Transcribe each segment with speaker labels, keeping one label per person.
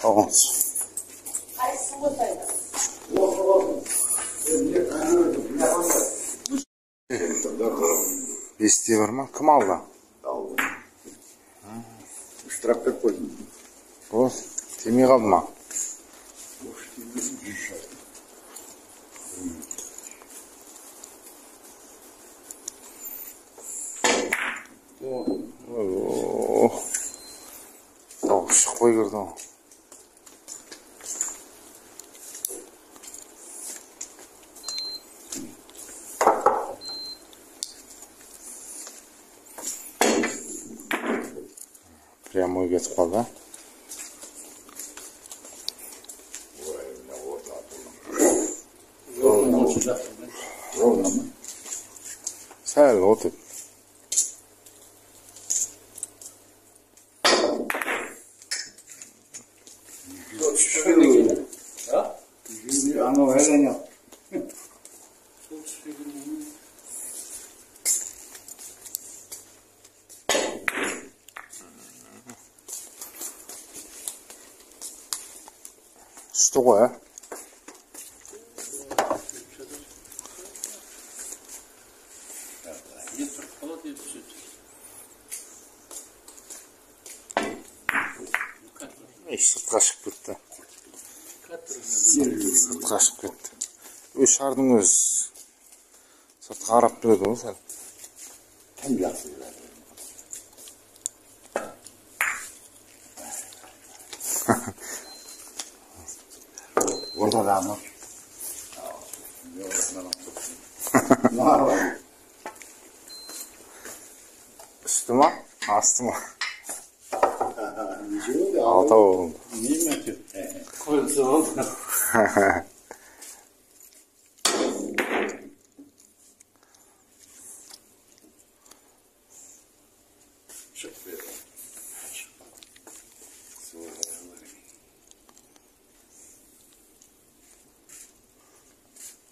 Speaker 1: Табыңыз.
Speaker 2: Қайсысын қосайын?
Speaker 1: 5-те бар ма? Кім алды?
Speaker 3: Алды. Штраф беріп қойдым.
Speaker 1: О, тимей қалды ма? Дауыс шықпай кірді ғой. Прямой кетіп қалды, а?
Speaker 3: Ровно ма?
Speaker 1: Сәл отып.
Speaker 3: Анау әрене.
Speaker 1: Түсті ғой, ә? Сыртқа шығып кетті. Сыртқа шығып кетті. Өз шардың өзі сыртқа қарап тұрады ғой сәл.
Speaker 3: Тым жақсы жүреді. Ортада анау.
Speaker 1: Үсті ма? Асты ма? Алтау болды.
Speaker 4: Қойылса болды.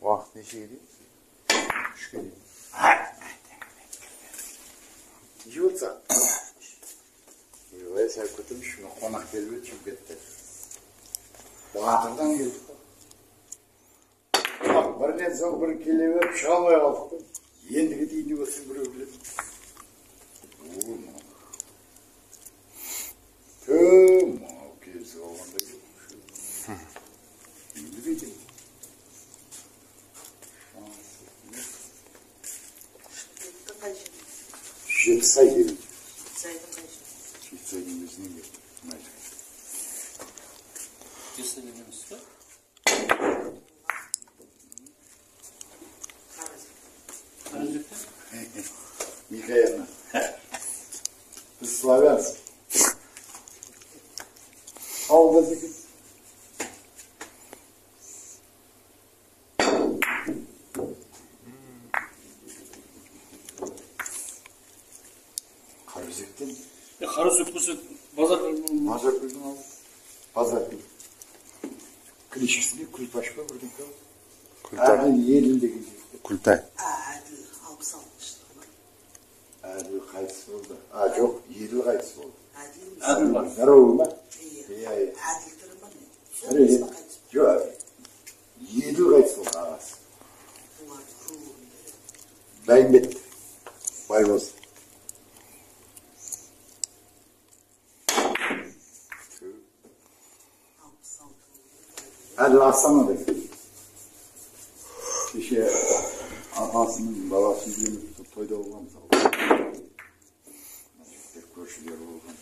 Speaker 1: Уақыт нешеге дейін? 3-ке дейін.
Speaker 3: Неше болса? Ой, сәл күтімші, қонақ келіп еді, шығып кетті. Батырдан келдік қой. Бірінен соң бірі келе беріп, шыға алмай қалдық қой. Ендігі дейін не болсын біреу біледі. Тым, мынау келісіп алғандай келіп. Енді бүйтейін. Жетісай келді. Жетісайдың өзінен келді.
Speaker 4: Жетісайдың емес пе? Қараөзектен?
Speaker 3: Михаиловна. Біз славянсыз. Ауылда екен. Қараөзектен.
Speaker 4: Қараөзек болса Базаркөлдің
Speaker 3: ауылы. Базаркөл. Клишесінде Күлпаш па бірдеңке?
Speaker 1: Күлтай.
Speaker 3: Әділ Еділ деген жігіт.
Speaker 1: Күлтай.
Speaker 2: Әділ 66-шы.
Speaker 3: Әділ қайтыс болды. А, жоқ, Еділ қайтыс болды.
Speaker 4: Әділ бар.
Speaker 3: Здоровый ма?
Speaker 2: Иә. Әділ тірі ма?
Speaker 3: Жоқ, Еділ қайтыс болды ағасы. Бәйімбет. Байбоз. Әділ Астанада екен. Кеше апасының баласы үйленіп тойда болған мысалы. Жігіттер көршілері болған.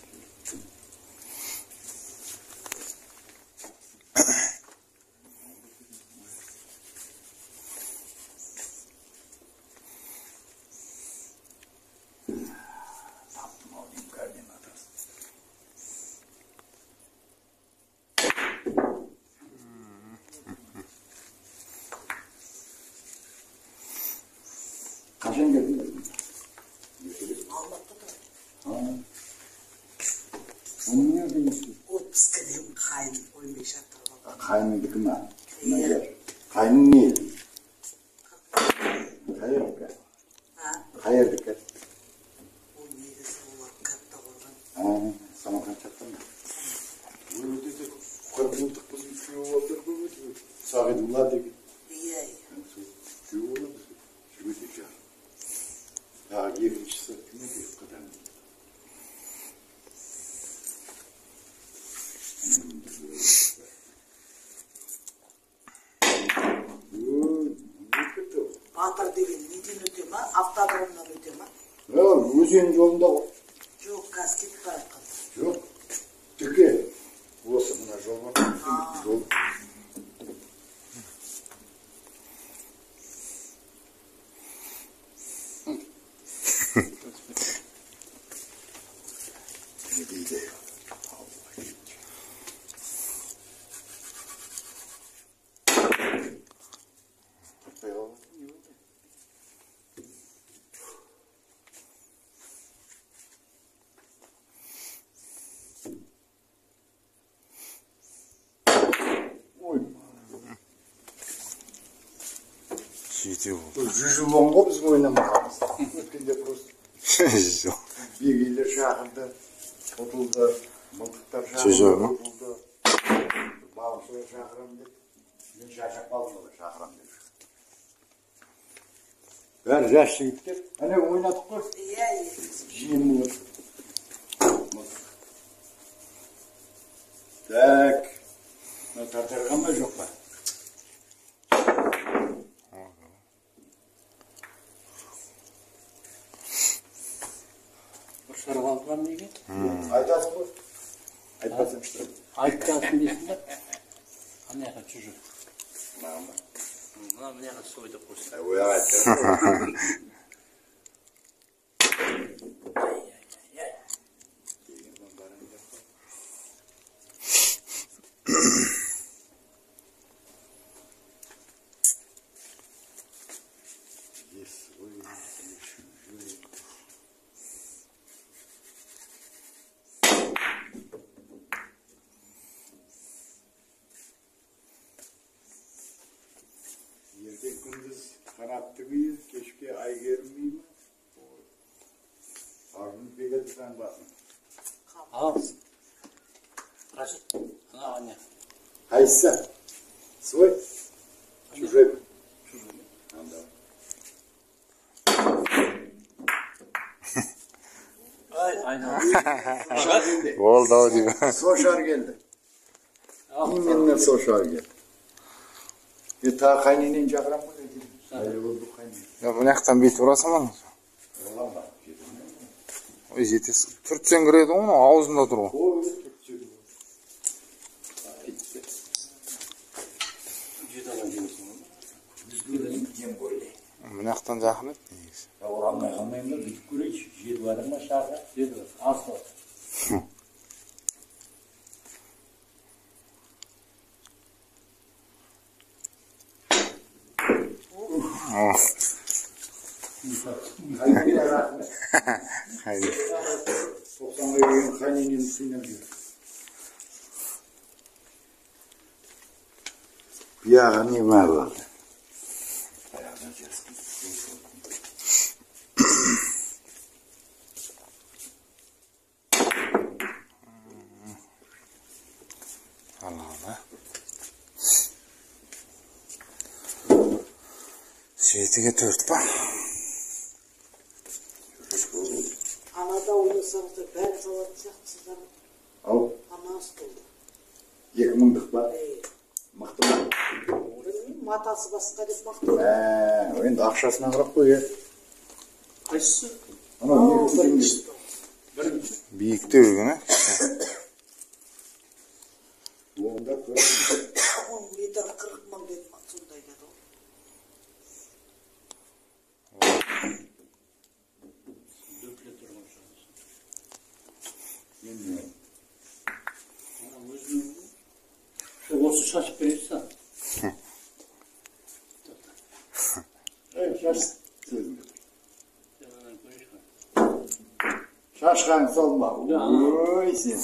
Speaker 3: Таптым ау деймін координатасын. Қашан келдіңдер?
Speaker 2: Алматыда
Speaker 3: тұрады. Оның не деген?
Speaker 2: Отпускіден қайын қоймай жатыр.
Speaker 3: Қайыныңдікі ма? Қайының не? Қайердікі? Қайердікі?
Speaker 2: Ол негізі олар қатты қорған.
Speaker 3: Самарқанд жақтан ба? Бағидулла деген.
Speaker 2: Иә, иә.
Speaker 3: Сол күйеу боламыз. Жігіт жар. Тағы екіншісі кім еді? Қыдан.
Speaker 2: Батыр деген неден өте ма? Автодромнан өте ма?
Speaker 3: Өзен жолында ғой.
Speaker 2: Жоқ, қазір кетіп бара жатқан.
Speaker 3: Жоқ, түке. Осы мына жол бар. Жол. Не дейді?
Speaker 1: Жетеу болды.
Speaker 3: 100 жыл болған ғой біздің ойнамағанымыз. Өткенде просто бегейлер шақырды, ұтылды, мылтықтар шақырды, ұтылды. Балықшылар шақырамын деп. Мен шаршап қалдым олар шақырамын деп. Бәрі жас жігіттер. Әне ойнадық қой.
Speaker 2: Иә, иә.
Speaker 3: Жиын болып. Так. Мына тартарған ба, жоқ па?
Speaker 4: Шарып алған неге?
Speaker 3: Айтасың ғой. Айтпасам что?
Speaker 4: Айтасың дейсің ба? Ана жаққа чужой.
Speaker 3: Маған ба?
Speaker 4: Мына мына жаққа сой деп қойсын.
Speaker 3: Ой, айтасың. Ертең күндіз қанатты үйі, кешке Әйгерім үйі ме? Арғын бекет заң басын.
Speaker 4: Ал. Рашид, ана ана.
Speaker 3: Қайсысы? Свой? Чужой.
Speaker 4: Чужой.
Speaker 3: Анда.
Speaker 4: Ай, айна.
Speaker 1: Болды ау деймін.
Speaker 3: Сошар келді. Именно сошар келді. Тағы қайненен шақырам ғой. Әлі болды қайнен.
Speaker 1: Мына жақтан бүйтіп ұрасың ба?
Speaker 3: Ұралам ба?
Speaker 1: Ой, жетесің. Түртсең кіреді ғой, аузында тұр ғой.
Speaker 3: Ой, түртсең.
Speaker 1: Мына жақтан жақын еді негізі.
Speaker 3: Ұра алмай қалмаймын ба, бүйтіп көрейінші. Жетіп жатыр ма шағы?
Speaker 4: Жетіп жатыр. Асыл.
Speaker 3: Қайнене рахмет. 90-ға келген қайненені сыйлап жүр. Бұяғы не бар болды? Аяғынан жасқын.
Speaker 1: Allah Allah. 7-ге 4 па?
Speaker 2: Анада ойнасаңыздар бәрі салатын сияқтысыздар.
Speaker 3: Ау.
Speaker 2: Ана столда.
Speaker 3: 2000-дық па? Мықты ма?
Speaker 2: Білмеймін, матасы басқа деп мақтады.
Speaker 3: Енді ақшасына қарап қой, е.
Speaker 4: Қайсысы?
Speaker 3: Анау 2000
Speaker 4: Бірінші.
Speaker 1: Биіктеу екен, ә?
Speaker 3: Онда көрдім.
Speaker 2: 10 метр 40 мың деді, сондай деді ғой.
Speaker 4: Дөпле тұрған шығар.
Speaker 3: Енді
Speaker 4: Өзінің осы шашып бересіз.
Speaker 3: Ей, шаш сөзіңді. Шашқан салма. Ой, сен.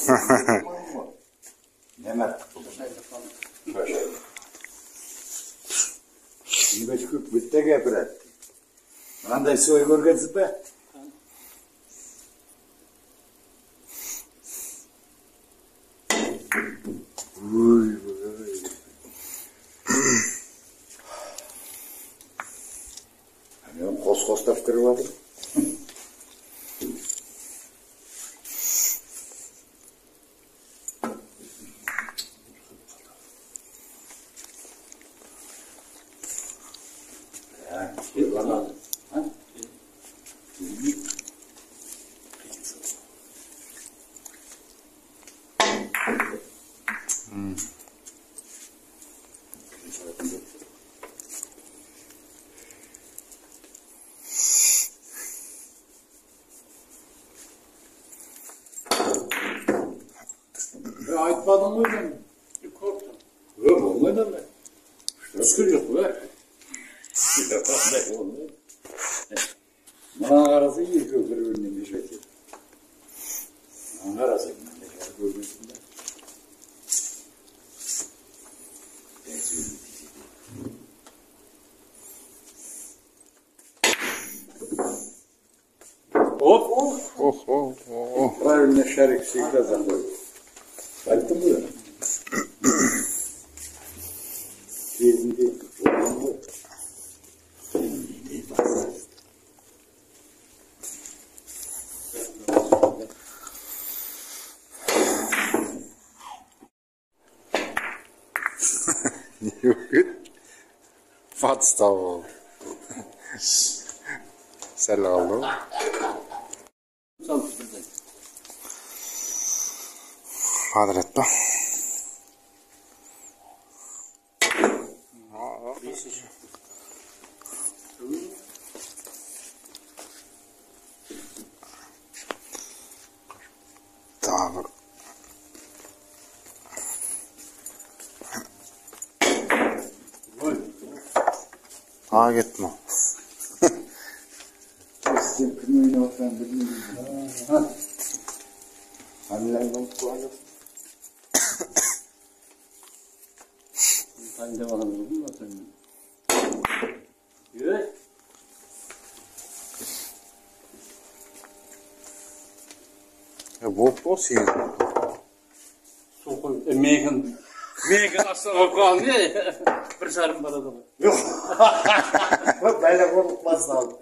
Speaker 3: Нәмәрттік болды. Небәш көп бітті кәпірәді. Мынандай сой көргенсіз бе? Ой, ой. ма?
Speaker 4: Айтпадың ғой сен. Korktum. Yok olmaydı mı? Түскен жоқ қой.
Speaker 3: Мына қарасаң екеуі бір-біріне мешать етеді. Мына қарасаң мынандай шар көрмейсің да.
Speaker 4: Оп!
Speaker 1: Ох, ох, ох.
Speaker 3: Правильно шарик всегда заходит. Айттым ғой. Кезінде болған ғой.
Speaker 1: Не болып Подстава болды. Сәл қалды ғой. Квадрат па? Тағы бір. Тағы кетті ма?
Speaker 3: Сен кім ойнап отырғанын білмеймін. Әмілән болып қойған жоқсың.
Speaker 4: Дайындап алған жоқпын ба сен? Ей!
Speaker 1: Болып қой 8.
Speaker 4: Сол қой, менікін астына қойып қалған не? 1,5 барады ғой.
Speaker 3: Жоқ. Бәле қорлық басталды.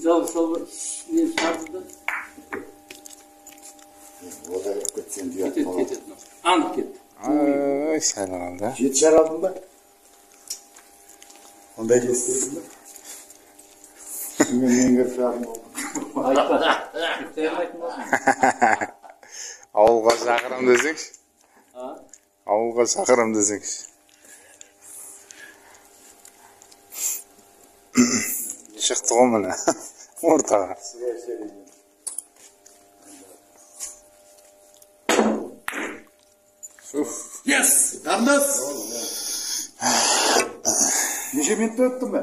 Speaker 4: Жалғыз салып, не шығарды да.
Speaker 3: Олай болып кетсең де
Speaker 4: Кетеді, кетеді. Анық кетті.
Speaker 1: Ай, сәл қалды.
Speaker 3: 7 шар алдың ба? Ондай не істейсің ба? Мен кіріп шығатын болдым.
Speaker 4: Айтпа. Ұйықтай алмайтын болдым.
Speaker 1: Ауылға шақырам десеңші. Ауылға шақырам десеңші. Шықты ғой міне ортаға.
Speaker 3: Yes! Қарындас! Неше минутта өттім бе?